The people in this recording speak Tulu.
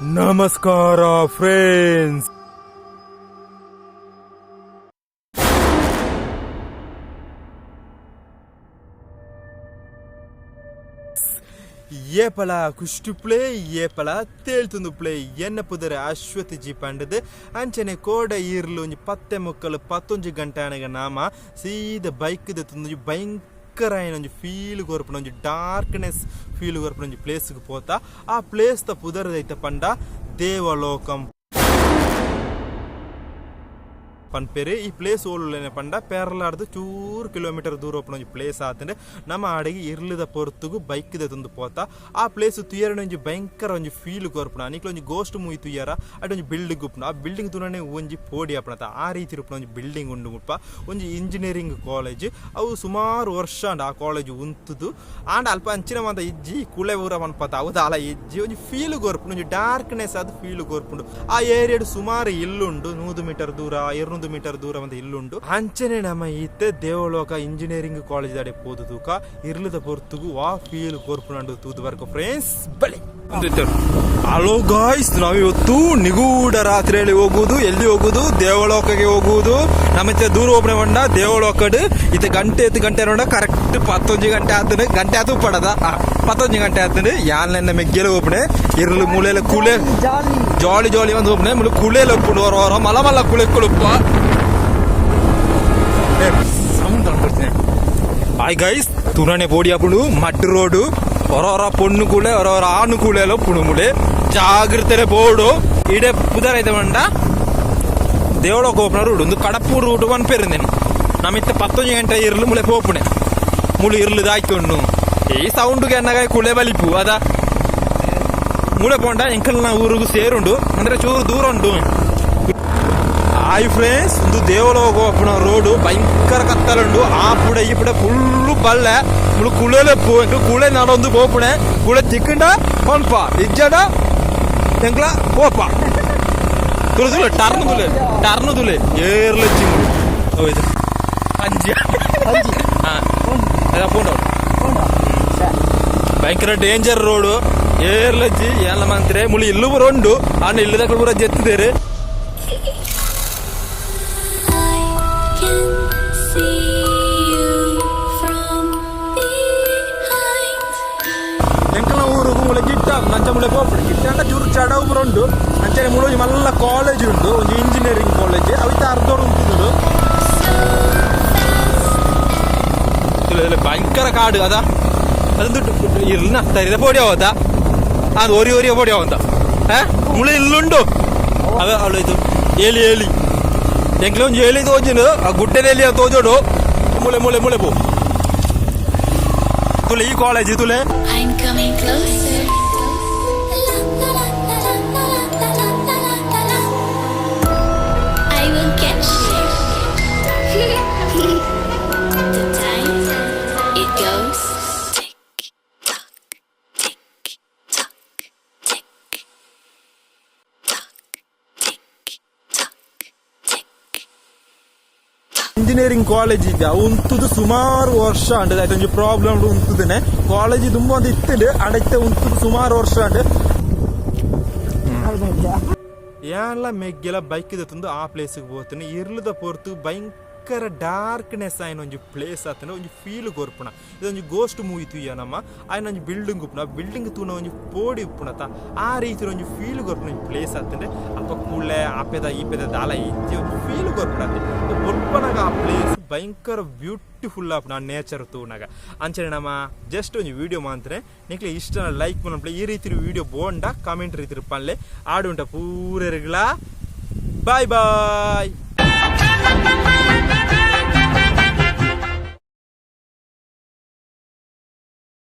ನಮಸ್ಕಾರ ಫ್ರೆಂಡ್ಸ್. ಏಪಲ ಕುಷ್ಟಿಪ್ಲೆ ಏಪಲ ತೇಳ್ತುಂದುಪ್ಲೆ. ಎನ್ನ ಪುದರ್ ಅಶ್ವತಿ ಜಿ ಪಂಡದು. ಅಂಚನೆ ಕೋಡ ಈರ್ಲು ಒಂಜಿ 10:45, 11 ಗಂಟೆ ಆನಗ ನಾಮ ಸೀದ ಬೈಕ್ ದೆತ್ತೊಂದು ಭಯಂಕರ ಆಯಿನ ಒಂಜಿ ಫೀಲ್ ಕೊರ್ಪುನ, ಒಂಜಿ ಡಾರ್ಕ್ನೆಸ್ ಫೀಲ್ ಕೊರ್ಪುನ ಒಂಜಿ ಪ್ಲೇಸ್ಗೆ ಪೋತ. ಆ ಪ್ಲೇಸ್ ದ ಪುದರ್ ದೈತ ಪಂಡ ದೇವಲೋಕಂ ಪನ್ಪೆರ್. ಈ ಪ್ಲೇಸ್ ಓಲುಲ್ಲೆನೆ ಪಂಡ ಪೇರ್ಲಾರ್ದು ಚೂರು ಕಿಲೋಮೀಟರ್ ದೂರ ಉಪ್ಪುನ ಒಂಜಿ ಪ್ಲೇಸ್ ಆತಂಡ್. ನಮ್ಮ ಆಡೆಗೆ ಇರ್ಲುದ ಪೊರ್ತುಗು ಬೈಕ್ ದೆತ್ತೊಂದು ಪೋತ. ಆ ಪ್ಲೇಸ್ ತುಯರನೆ ಒಂಜಿ ಭಯಂಕರ ಒಂಜಿ ಫೀಲ್ ಕೊರ್ಪುನ. ನಿಕ್ಲ ಒಂಜಿ ಗೋಸ್ಟ್ ಮೂವಿ ತುಯರ, ಅಟ್ ಒಂಜಿ ಬಿಲ್ಡಿಂಗ್ ಉಪ್ಪುನ. ಆ ಬಿಲ್ಡಿಂಗ್ ತೂನನೆ ಒಂಜಿ ಪೋಡಿ ಆಪುನತ, ಆ ರೀತಿ ಉಪ್ಪುನ ಒಂಜಿ ಬಿಲ್ಡಿಂಗ್ ಉಂಡು ಮುಲ್ಪ. ಒಂಜಿ ಇಂಜಿನಿಯರಿಂಗ್ ಕಾಲೇಜ್ ಅವು. ಸುಮಾರು ವರ್ಷ ಆಂಡ್ ಆ ಕಾಲೇಜ್ ಉಂತುದು. ಆಂಡ ಅಲ್ಪ ಅಂಚಿನ ಮಾತ ಇಜ್ಜಿ, ಕುಳೆ ಊರ ಪನ್ಪತ, ಅವು ದಾಲ ಇಜ್ಜಿ. ಒಂಜಿ ಫೀಲ್ ಕೊರ್ಪುಂಡು, ಒಂಜಿ ಡಾರ್ಕ್ನೆಸ್ ಅದು ಫೀಲ್ ಕೊರ್ಪುಂಡು. ಆ ಏರಿಯಾಡ್ ಸುಮಾರು ಇಲ್ಲುಂಡು. 100 ಮೀಟರ್ ದೂರ, 200 ಮೀಟರ್ ದೂರ ಒಂದು ಇಲ್ಲುಂಡು. ಅಂಚನೆ ನಮ್ಮ ಇತ್ತೆ ದೇವಲೋಕ ಇಂಜಿನಿಯರಿಂಗ್ ಕಾಲೇಜ್ ದಾಡೆ ಪೋದು ತೂಕ. ಇರ್ಲದ ಪೊರ್ತುಗು ವಾ ಫೀಲ್ ಕೊರ್ಪುನಂಡು ತೂದು ಬರ್ಕ ಫ್ರೆಂಡ್ಸ್, ಬಳಿ. ಹಲೋ ಗಾಯ್ಸ್, ನಾವಿವತ್ತು ನಿಗೂಢ ರಾತ್ರಿಯಲ್ಲಿ ಹೋಗುವುದು. ಎಲ್ಲಿ ಹೋಗುದು? ದೇವಲೋಕಕ್ಕೆ ಹೋಗುವುದು. ನಮ್ಮತ್ತೆ ದೂರ ಒಬ್ಬನೇ ಬಂಡ ದೇವಲೋಕಡ್. ಇತ್ತೆ ಗಂಟೆ ಎತ್ತು ಗಂಟೆ ನೋಡ, ಕರೆಕ್ಟ್ 11 ಗಂಟೆ ಆತನು. ಗಂಟೆ ಆತು ಪಡದ, 11 ಗಂಟೆ ಆತನು. ಯಾನ್ ಮೆಗ್ಗೆಲ ಒಬ್ಬನೇ ಇರ್ಲು ಮೂಲೆಲ್ಲ ಕುಲೆ. ಜಾಲಿ. ಜಾಲಿ ಜಾಲಿ ಒಂದು ಒಬ್ಬನೇ ಮುಳು ಕುಳೆಲ್ಲ ಒಪ್ಪುಂಡು. ಹೊರ ಹೊರ ಮಲ ಮಲ್ಲ ಕುಳೆ ಕುಳುಪ್ಪ. ಸೌಂಡ್ ಬರ್ತೀನಿ. ಹಾಯ್ ಗೈಸ್, ತುನನೆ ಪೋಡಿ ಆಪುಂಡು. ಮಡ್ಡು ರೋಡು. ಹೊರ ಹೊರ ಪೊಣ್ಣು ಕೂಳೆ, ಹೊರ ಹೊರ ಆಣು ಕೂಳೆಲ್ಲ ಪುಣು ಮುಳೆ. ಜಾಗ್ರತೆ ಬೋಡು. ಇಡೆ ಪುದರ್ ಐತೆ ಬಂಡ ದೇವಳಕ್ಕೆ ಹೋಪುನ ರೂಟ್ ಒಂದು ಕಡಪು ರೂಟ್ ಪನ್ಪೇರು. నేను ನಮಿತ್ತೆ 11 ಗಂಟೆ ಇರ್ಲು ಮುಳೆ ಪೋಪುಣೆ. ಮುಳು ಇರ್ಲು ದಾಯ್ಕೊಂಡು ಈ ಸೌಂಡ್ಗೆ ಎನ್ನಗ ಕುಳೆ ಬಲಿಪು ಅದ. ಮುಳೆ ಪೋಂಡ ಎಂಕಲ್ನ ಊರುಗು ಸೇರುಂಡು, ಅಂದ್ರೆ ಚೂರು ದೂರ ಉಂಟು. ಹಾಯ್ ಫ್ರೆಂಡ್ಸ್, ಒಂದು ದೇವಲೋಕ ಹೋಪುನ ರೋಡು. ಭಯಂಕರ ಕತ್ತಲುಂಡು. ಆ ಪುಡೆ ಈ ಪುಡೆ ಫುಲ್ಲು ಬಲ್ಲೆ. ಮುಳು ಕುಳೆಲೆ ಪೋ ಕುಳೆ ನಾಡೊಂದು ಪೋಪುಣೆ. ಕುಳೆ ತಿಕ್ಕಂಡ ಪನ್ಪ, ಇಜ್ಜಡ ಎಂಕ್ಲ ಪೋಪ. ತುಳು ತುಳು ಟರ್ನ್ ತುಲೆ, ಟರ್ನ್ ತುಲೆ. ಏರ್ಲ ಚಿಂಗು. ಓ, ಇದು ಪಂಜಿ. ಹಾ, ಅದ ಪೋಂಡು. ಭಯಂಕರ ಡೇಂಜರ್ ರೋಡು. ಏರ್ಲಜ್ಜಿ ಏನ್ಲ ಮಂತ್ರೆ. ಮುಳಿ ಇಲ್ಲು ಪೂರ ಉಂಡು. ಆಂಡ ಇಲ್ಲದಕ್ಕಲು ಪೂರ ಜೆತ್ತಿದೇರು. I can see you from behind. ಎಂಕಲ್ನ ಊರುಗು Mule ಗಿಟ್ಟ ನಂಚ Mule ಪೋಪುಡು. ಗಿಟ್ಟ ಅಂಡ ಚೂರು ಚಡವು ಪೂರ ಉಂಡು. ಅಂಚನೆ ಮುಳು ಒಂಜಿ ಮಲ್ಲ ಕಾಲೇಜ್ ಉಂಡು, ಒಂಜಿ ಇಂಜಿನಿಯರಿಂಗ್ ಕಾಲೇಜ್. ಅವಿತ ಅರ್ಧೋಡು ಉಂಟು. So fast. ಭಯಂಕರ ಕಾಡು ಅದ. ಅದೊಂದು ಇರ್ನ ತರಿದ ಪೋಡಿ ಅವತ್ತ. ಅದು ಒರಿ ಒರಿಯ ಪೋಡಿ ಅವಂತ. ಮುಳೆ ಇಲ್ಲುಂಡು ಅವ ಅವಳು. ಇದು ಏಲಿ ಏಲಿ ಎಂಕ್ಲೆ ಒಂಜಿ ಏಲಿ ತೋಜಿನ. ಆ ಗುಡ್ಡೆದ ಎಲಿ ತೋಜೋಡು. ಮುಳೆ ಮುಳೆ ಮುಳೆ ಪೋ ತುಲೆ. ಈ college ತುಲೆ. I'm coming closer. La la la la la la la la la la la. I will catch you. The time it goes tick tock, tick tock, tick tock, tick tock, tick. Engineering college ಇದೆ. ಅವು ಉಂತುದು ಸುಮಾರು ವರ್ಷ ಅಂಡ್ ಆಯ್ತು. ಒಂಜಿ ಪ್ರಾಬ್ಲಮ್ ಉಂತುದೇನೆ. ಕಾಲೇಜ್ ತುಂಬ ಒಂದು ಇತ್ತಂಡು ಅಂಡ ಇತ್ತೆ ಉಂತುದು ಸುಮಾರು ವರ್ಷ ಅಂಡ್. ಯಾನ್ಲ ಮೆಗ್ಗೆಲ ಬೈಕ್ ತಂದು ಆ ಪ್ಲೇಸ್ಗೆ ಹೋಗ್ತೀನಿ. ಇರ್ಲದ ಪೊರ್ತು ಭಯಂಕರ ಡಾರ್ಕ್ನೆಸ್ ಆಯ್ನ ಒಂಜಿ ಪ್ಲೇಸ್ ಆತನ. ಒಂಜಿ ಫೀಲ್ ಕೊರ್ಪುಣ. ಇದೊಂಜಿ ಗೋಸ್ಟ್ ಮೂವಿ ತೂಯ ನಮ್ಮ. ಆಯ್ನ ಒಂಜಿ ಬಿಲ್ಡಿಂಗ್ ಉಪ್ಪುನ, ಬಿಲ್ಡಿಂಗ್ ತೂನ ಒಂಜಿ ಪೋಡಿ ಉಪ್ಪುನತ. ಆ ರೀತಿ ಒಂಜಿ ಫೀಲ್ ಕೊರ್ಪುನ ಒಂಜಿ ಪ್ಲೇಸ್ ಆತಂದ್ರೆ ಅಲ್ಪ ಕೂಳೆ ಆಪೆದ ಈಪೆದ ದಾಲ ಇಜ್ಜಿ. ಒಂಜಿ ಫೀಲ್ ಕೊರ್ಪುಣ ಬೊಲ್ಪನಾಗ. ಆ ಪ್ಲೇಸ್ ಭಯಂಕರ ಬ್ಯೂಟಿಫುಲ್ ಆಪುನ ನೇಚರ್ ತೂನಾಗ. ಅಂಚನೆ ನಮ್ಮ ಜಸ್ಟ್ ಒಂಜಿ ವಿಡಿಯೋ ಮಾಂತ್ರೆ. ನಿಕ್ಲೆ ಇಷ್ಟ ಲೈಕ್ ಮನ್ಪಲೆ. ಈ ರೀತಿ ವಿಡಿಯೋ ಬೋಂಡ ಕಾಮೆಂಟ್ ರೀತಿ ಪನ್ಲೆ. ಆಡು ಉಂಟ ಪೂರೆರ್ಗ್ಲಾ ಬಾಯ್ ಬಾಯ್.